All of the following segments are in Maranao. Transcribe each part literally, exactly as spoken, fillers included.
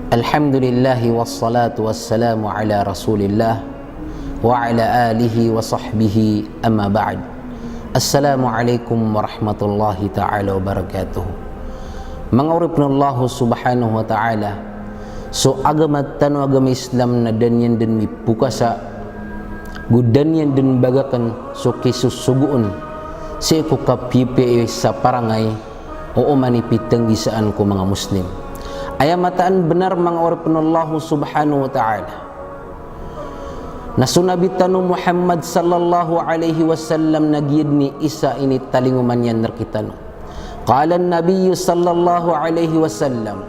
Alhamdulillah, wassalatu wassalamu ala Rasulillah wa ala alihi wa sahbihi, amma ba'd. Assalamu alaikum warahmatullahi ta'ala wabarakatuh. Manga oripn o Allah subhanahu wa ta'ala, so agama tano a agama Islam na da niyan dn mipokasa, go da niyan dn bagakn so kisosogoon sii ko kapiyapiya sa parangay o oman i pitnggisaan ko manga Muslim. Aya mataan bnar, manga oripn o Allah subhanahu wa ta'ala, na so Nabi tano Muhammad sallallahu alaihi wasallam na giya dn i isa a initalingoma niyan rktano. Qala an-Nabiyyu sallallahu alaihi wasallam,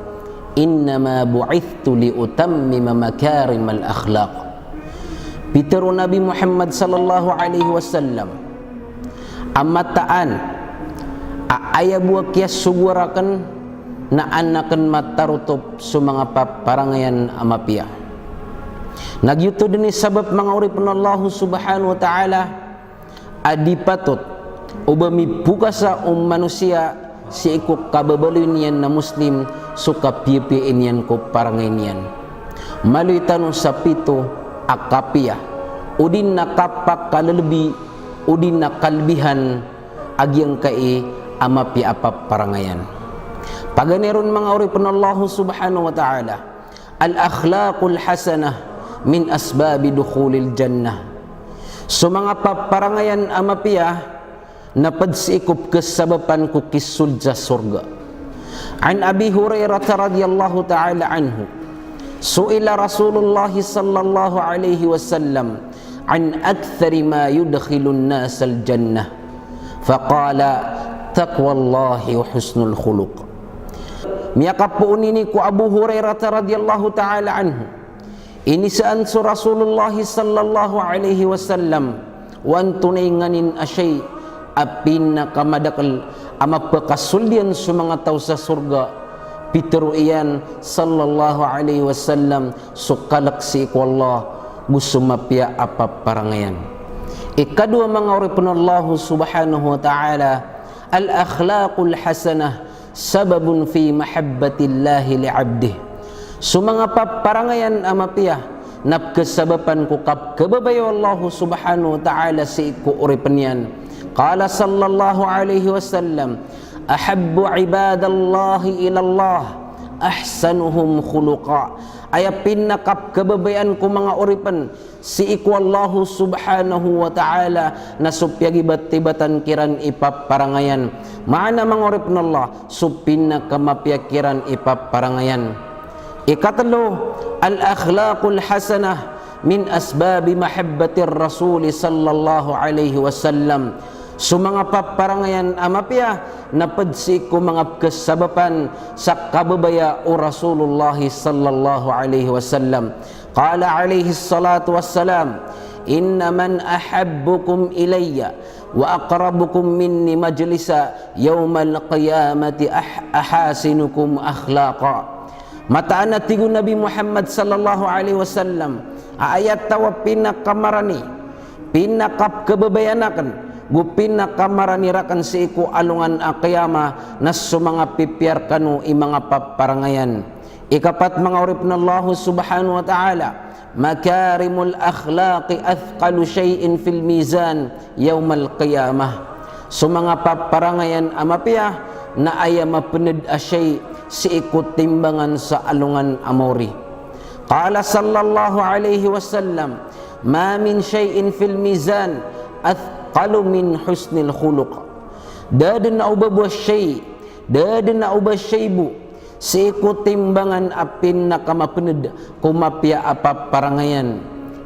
"Innama bu'ithtu li utammima makarimal akhlaq." Pitharo o Nabi Muhammad sallallahu alaihi wasallam, a mataan a aya bo a kiyasogoa rakn na an akn matarotop so manga paparangayan a mapiya. Na giyoto dn i sabap, manga oripn o Allah subhanahu wa ta'ala, a di patot o ba mipokasa o manosiya sii ko kababaloy niyan na Muslim so kapiyapiya niyan ko parangay niyan. Maloy tano sa pito a kapiya, odi na kapakalbi, odi na kalbihan a giyangkai a mapiya a paparangayan. Paganay ron, manga oripn o Allah subhanahu wa ta'ala, "Al-akhlaqul hasanah min asbabi dukhulil jannah." So manga paparangayan a mapiya na pd sii ko pkhasabapan ko kisold sa sorga. An Abi Hurairah radhiyallahu ta'ala anhu, su'ila Rasulullah sallallahu alaihi wasallam an akthari ma yudkhilun nasal jannah. Faqala, "Taqwallahi wa husnul khuluq." Miyakapoon ini ko Abu Hurairah radhiyallahu ta'ala anhu, inisaan so Rasulullah sallallahu alaihi wasallam o antonaa i nganin a shay a pinakamadakl a mapakasold iyan so manga taw sa sorga. Pitharo iyan sallallahu alaihi wasallam, so kalk sii ko Allah go so mapiya a paparangayan. Ikadowa, manga oripn o Allah subhanahu wa ta'ala, al-akhlaqul hasanah sababun fi mahabbatillahi li abdih. So manga paparangayan a mapiya na pkhasabapan ko kapkhababaya o Allah subhanahu wa ta'ala sii ko oripn iyan. Qala sallallahu alaihi wasallam, "Ahabbu ibadallahi ilallah ahsanuhum khuluqa." Aya pinakapkhababayaan ko manga oripn sii ko Allah subhanahu wa ta'ala na so piyagibatibatan kiran i paparangayan. Maana, manga oripn o Allah, so pinakamapiya kiran i paparangayan. Ikatlo, al-akhlaqul hasanah min asbabi mahabbatir Rasul sallallahu alaihi wasallam. So manga paparangayan a mapiya na pd sii ko manga pkhasabapan sa kababaya o Rasulullah sallallahu alaihi wasallam. Qala alaihis salatu wassalam, "Inna man ahabbukum ilayya wa aqrabukum minni majlisa yawmal qiyamati ah-, ahasinukum akhlaqa." Mataan a tig o Nabi Muhammad sallallahu alaihi wasallam, a aya taw a pinakamarani, pinakapkhababayaan akn, go pinakamarani rakn sii ko alongan a qiyamah, na so manga pipiya rkano i manga paparangayan. Ikapat, manga oripn o Allah subhanahu wa ta'ala, makarimul akhlaqi athqalu shay'in fil mizan yawmal qiyamah. So manga paparangayan a mapiya na aya mapnd a shay sii ko timbangan sa alongan a maori. Qala sallallahu alaihi wasallam, "Ma min shay'in fil mizan athqalu min husnil khuluq." Da dn a oba bo a shay, da dn a oba a shay bo sii ko timbangan a pinakamapnd ko mapiya a paparangayan.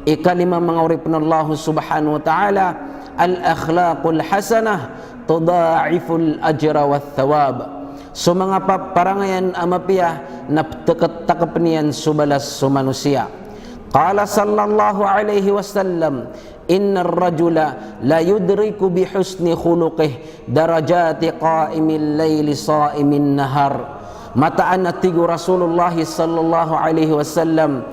Ikalima, manga oripn o Allah subhanahu wa ta'ala, al-akhlaqul hasanah tudha'iful ajra wath thawab. So manga paparangayan a mapiya na pthakthaktn iyan so balas so manosiya. Qala sallallahu alaihi wasallam, "Innar rajula la yudriku bi husni khuluqih darajati qa'imil layli sa'imin nahar." Mataan a tig o Rasulullah sallallahu alaihi wasallam,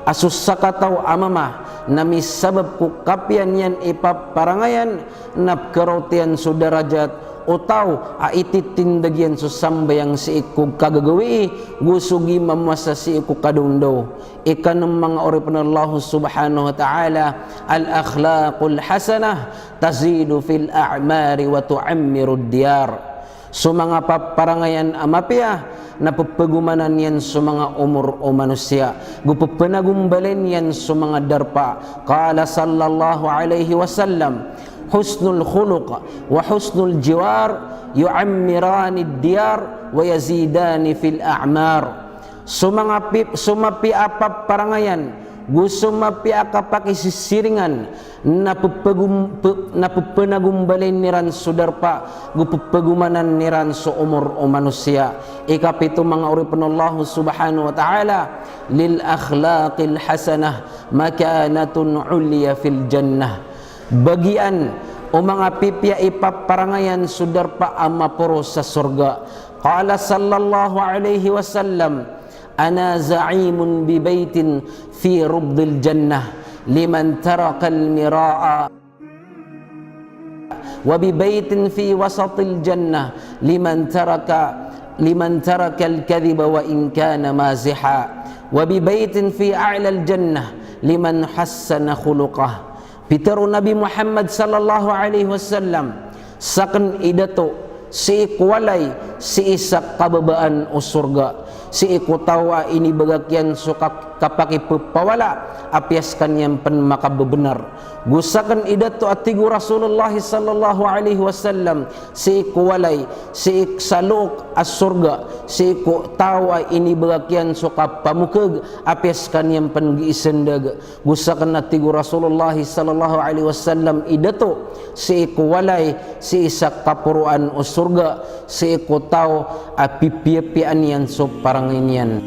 a so sakataw a mama na misabap ko kapiya niyan i paparangayan na pkharaot iyan so darajat o taw a ititindg iyan so sambayang sii ko kagagawii, go so gii mamasa sii ko kadondaw. Ikanem, manga oripn o Allah subhanahu wa ta'ala, al-akhlaqul hasanah tazidu fil a'mari wa tu'ammirud diyar. So manga paparangayan a mapiya na pphgomanan iyan so manga omor o manosiya, go pphanagombalen iyan so manga darpa. Qala sallallahu alaihi wasallam, husnul khuluq wa husnul jiwar yu'ammiranid diyar wa yazidani fil a'mar. So manga pi-, so mapiya a paparangayan, go so mapiya a kapakisisiringan, na pphagum-, p-, na pphanagombalen iran so darpa, go pphgomanan iran so omor o manosiya. Ikapito, manga oripn o Allah subhanahu wa ta'ala, lil akhlaqil hasanah makanatun ulya fil jannah. Bagian o manga pipiya i paparangayan so darpa a maporo sa sorga. Qala sallallahu alaihi wasallam, ana za'imun bi baitin fi rubdil jannah liman tarakal mira'a, wa bi baitin fi wasatil jannah liman taraka, liman tarakal kadhiba wa in kana maziha, wa bi baitin fi a'lal jannah liman hassana khuluqah. Pitharo o Nabi Muhammad sallallahu alaihi wasallam, sakn i dato sii ko walay sii sa kababaan o sorga, sii ko taw a inibagak iyan so ka-, kapakipphawala, apiya skaniyan pn makababnar. Go sakn i dato, a tig o Rasulullah sallallahu alaihi wasallam, sii ko walay sii sa look a sorga, sii ko taw a inibagak iyan so kapamokg, apiya skaniyan pn gii sndag. Go sakn, a tig o Rasulullah sallallahu alaihi wasallam, i dato sii ko walay sii sa kaporoan o sorga, sii ko taw a pipiyapiyaan iyan so parangay niyan.